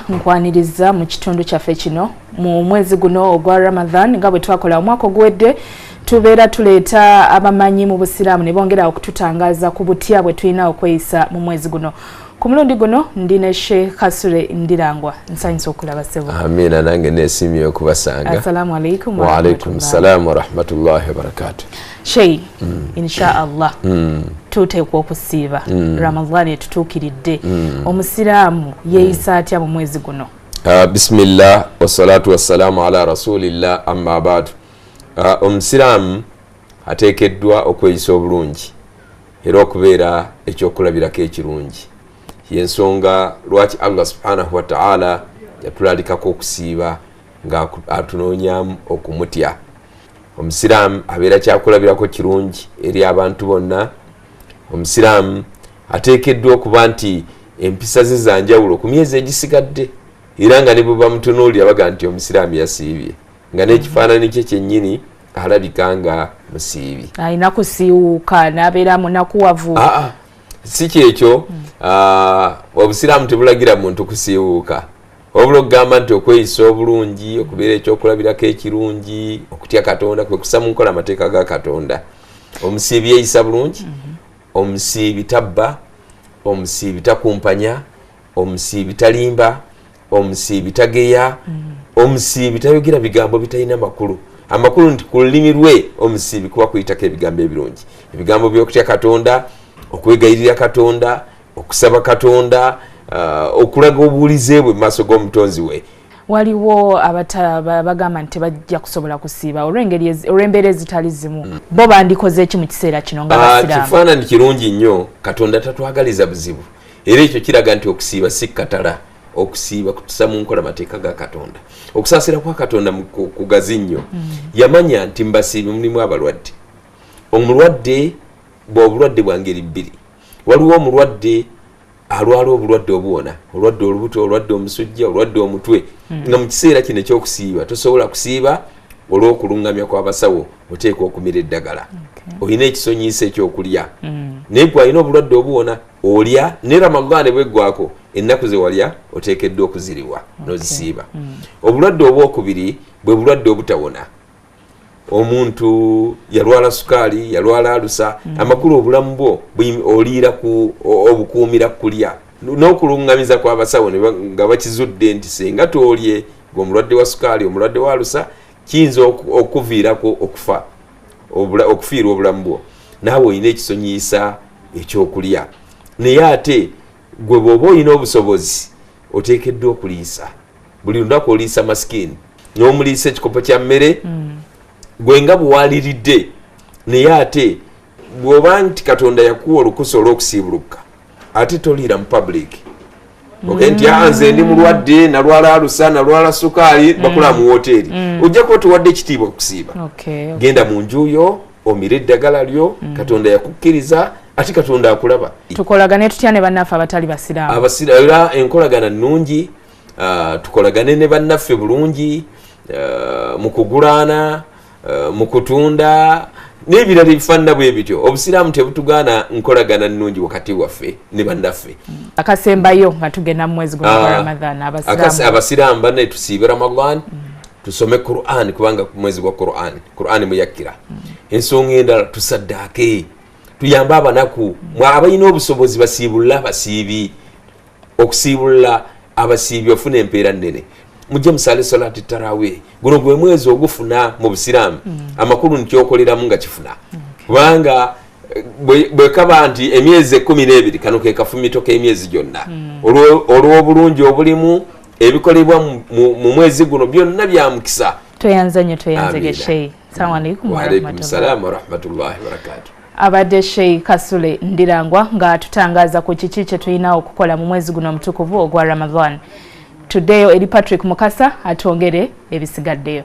Nkwaniriza mu kitundu kyaffe kino mu mwezi guno ogwa Ramadhan. Nga bwe twakola omwaka oguwedde, tubeera tuleeta abamanyi mu Busiraamu ne bongera okututangaaza ku butya bwe tulina okweyisa mu mwezi guno. Ku mulundi guno ndi ne Sheikh Kasule Ndirangwa. Nsanyusa okulaba, ssebo. Amiina, nange nesimye okubasanga. Assalamu alaikum. Waalaikum salaamu warahmatullahi wabarakatu. Sheikh, insha Allah tuteekwa okusiiba. Ramadhan etutuukiridde. Omusiraamu yeeyisa atya mu mwezi guno? Bismillah wassalatu wassalamu ala rasulillah, amma badu. Omusiraamu ateekeddwa okweyisa obulungi era okubeera ekyokulabirako ekirungi. Yensonga lwaki Allah subhanahu wataala yatulalikako okusiiba nga atunoonyamu okumutya. Omusiraamu abeera kyakulabirako kirungi eri abantu bonna. Omusiraamu ateekeddwa okuba nti empisa ze zanjawulo ku myezi egisigadde, era nga ne bwe bamutunuulira baga nti omusiraamu yasiibye, nga n'ekifaananyi kye kyennyini alabika nga musiibi. Alina kusiiwuuka n'abeera munakuwavu? Aa, si kyekyo. Obusiraamu tebulagira muntu kusiiwuuka, wabula okugamba nti okweyisa obulungi, okubeera ekyokulabirako ekirungi, okutya Katonda kwe kussa mu nkola amateeka ga Katonda. Omusiibi yeeyisa bulungi. Omusiibi tabba, omusiibi takumpanya, omusiibi talimba, omusiibi tageya, omusiibi tayogera bigambo bitalina makulu. Amakulu nti ku lulimi lwe omusiibi kuba kuyitako ebigambo ebirungi, ebigambo byokutya Katonda, okwegayirira Katonda, okusaba Katonda, okulaga obuwulize bwe mu maaso g'omutonzi we. Waliwo bagamba nti tebajja kusobola kusiiba olw'embeera ezitali zimu. Bo bandikoze eki mu kiseera kino nga basiraamu? Kifaananyi kirungi nnyo. Katonda tatwagaliza buzibu, era ekyo kiraga nti okusiiba si katala. Okusiiba kutusa mu nkola mateeka ga Katonda. Okusaasira kwa Katonda kugazi nnyo. Yamanya nti mubasiibi mulimu abalwadde. Omulwadde bwobulwadde bwa ngeri bbiri. Waliwo omulwadde alwala obulwadde obuwona, olwadde olubuto, olwadde omusujja, olwadde omutwe, nga mu kiseera kino ekyokusiiba tosobola kusiiba. Olw'okuluŋŋamya kw'abasawo oteekwa okumira eddagala, olina ekisonyiisa ekyokulya. Naye gwe alina obulwadde obuwona, olya ne Ramadaani bweggwako, ennaku ze walya oteekeddwa okuziriwa n'ozisiiba. Obulwadde obwokubiri bwe bulwadde obutawona. Omuntu yalwala sukaali, yalwala alusa. Amakulu obulamu bwo oliira ku obukuumira kulya n'okuluŋŋamiza kw'abasawo nga bakizudde nti senga toolye, gwe omulwadde wa sukaali, omulwadde wa alusa, kiyinza okuviirako okufa, okufiirwa obulamu bwo. Naawe olina ekisonyiisa ekyokulya, naye ate gwe bw'oba olina obusobozi oteekeddwa okuliisa buli lunaku. Oliisa masikini n'omuliisa ekikopo kya mmere, gwe nga bwewaliridde. Naye ate bw'oba nti Katonda yakuwa olukusa olw'okusiibuluka, ate toliira mu public. Okay, nti nze ndi mulwadde, nalwala alusa, nalwala sukaali, bakula mu woteeri, ojja kuba tuwadde ekitiibwa okusiiba. Genda mu njuyo omire eddagala lyo. Katonda yakukkiriza, ate Katonda akulaba. Tukolagane tutya ne bannaffe abatali basiraamu? Abasiraamu era enkolagana nnungi. Tukolagane ne bannaffe bulungi mu kugulaana, mu kutunda n'ebirala ebifaanana bwe bityo. Obusiraamu tebutugaana nkolagana nnungi wakati waffe ne bannaffe. Akasembayo nga tugenda mu mwezi guno gwa Ramadhan, abasiraamu? Abasiraamu banne, tusiibe Ramadan, tusome Quran, kubanga ku mwezi gwa Quran, Quran muyakkira. Ensonga endala, tusaddaake, tuyambe abanaku. Mwe abalina obusobozi basiibulule abasiibi. Okusiibulula abasiibi ofuna empeera nnene. Mujje musaale solati tarawe. Guno gwe mwezi ogufuna mu busiraamu. Amakulu nti okoleramu nga kifuna, kubanga bwe kaba nti emyezi 12, kano ke kafumito k'emyezi gyonna olw'obulungi obulimu. Ebikolebwa mu mwezi guno byonna bya mukisa. Tweyanza nnyo, tweyanzege Sheikh. Assalamu alaikum. Waalaikum salaam warahmatullahi wabarakatuh. Abadde Sheikh Kasule Ndirangwa nga tutangaza ku kiki kye tulina okukola mu mwezi guno omutukuvu ogwa Ramadan. Tuddeyo eri Patrick Mukasa atwongere ebisigaddeyo.